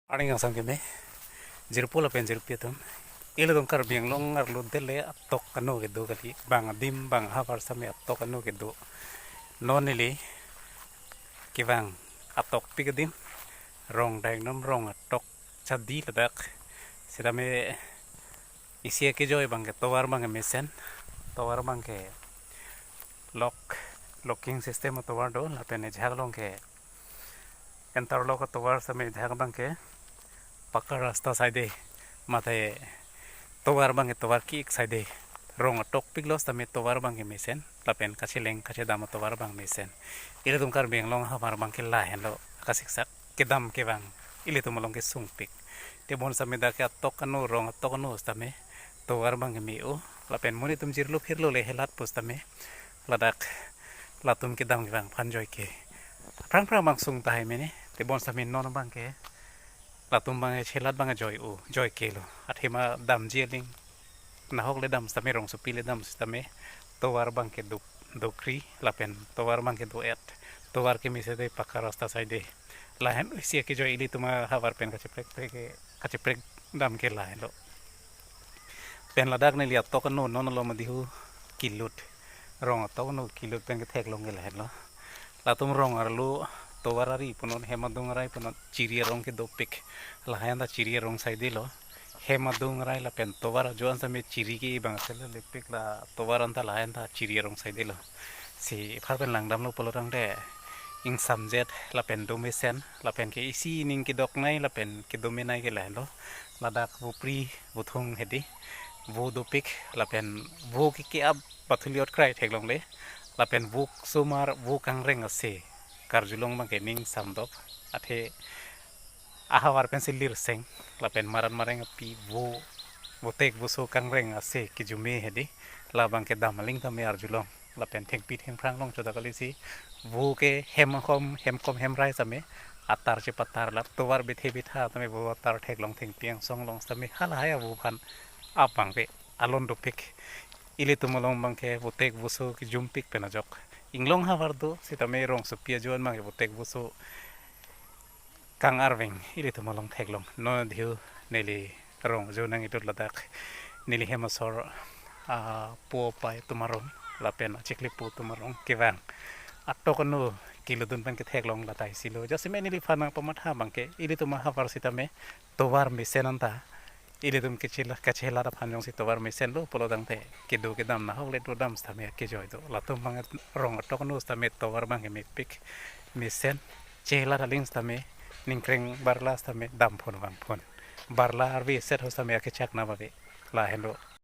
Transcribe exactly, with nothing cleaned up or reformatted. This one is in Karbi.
Arni kangsam keme, jirpo lapen jirpi atum. Ilitum Karbi Anglong arlo dele atok ano kedo kali, bang adim bang havar sitame atok ano kedo. Non neli kevang atokpik adim, rong dai nom rong atok chadi ladak. Sitame isi akejoi abangke tovar abangke mesen, tovar abangke lock, locking system atovar do, lapen ejhak along ke interlock atovar sitame ejhak abangke pakka rasta side, mate tovar abangke tovar ki-ik side, rong atokpik lo sitame tovar abangke mesen, lapen kacheleng kachedam atovar abang mesen. Ilitum Karbi Anglong havar abangke lahenlo, kasiksak kedam kevang ilitum along kesungpik. Tebon sitame dak ke atok ano, rong atok ano sitame tovar abangke me-o, lapen monit atum jirlo phirlo le helat pusitame ladak latum kedam kevang aphan joike. Aphrang phrang abang sung tahai mene, tebon sitame non abangke latum abangke chelat abangke joi-o, joikelo. Athema damji aling, nahok le dam sitame, rongsopi le dam sitame tovar abangke duk, dukri, lapen tovar abangke do-et, tovar keme side pakka rasta side. Lahen isi akejoi ilitum ahavar pen kacheprek prek ke, kacheprek dam ke lahenlo. Pen ladak neli atok ano non lo madihu kilut, rong atok ano kilut pen ketheklong ke lahenlo. Latum rong arlo tovar ari punot, hem adung arai punot chiri arong kedopik. Lahen ta chiri arong side lo. Hem adung arai lapen tovar ajo an sitame chiri ke-i abang sela lepik, la tovar anta lahen ta chiri arong side lo. Si apar pen langdamlo pulo tangte ingsamjet lapen do mesen, lapen ke isi ning kedoknei lapen kedo menei ke lahenlo. Ladak vopri vothung hedi, vo dopik, lapen vo ke ke-ap pathuli otkrai theklongle, lapen vo osomar, vo kangreng ase karjulong abangke ning samdok. Athe ahavar pensi lirseng, lapen maran mareng api vo, votek voso kangreng ase kejume hedi, labangke dam aling tame arjulong, lapen thengpi thengphrang long chodak kalisi, vo ke hem kom hem kom hem rai sitame atar chepatar, la tovar bethe betha tame vo atar theklong thengpi angsong along sitame halahai avo aphan abangke alon dopik. Ilitum along abangke votek voso kejumpik pen ajok. Inglong havar do sitame rongsopi ajo an abangke votek voso kang arveng ilitum along theklong. Non dihu neli rong ajo nang idut ladak, neli hem asor, ah, po pai atum arong lapen achikli po atum arong kevang atok ano kilutdun pen ketheklong latai silo. Jasemet neliphan nangpamatha abangke ilitum ahavar sitame tovar mesen anta, ilitum kachela, kachelat aphan jongsi tovar mesen lo pulo tangte kedo kedam nahok le dodam sitame akejoi do. Latum abang rong atok ano sitame tovar abangke mepik, mesen, chelat aling sitame, ningkreng barla sitame damphun vangphun. Barla arve set ho sitame akechak nave. Lahenlo.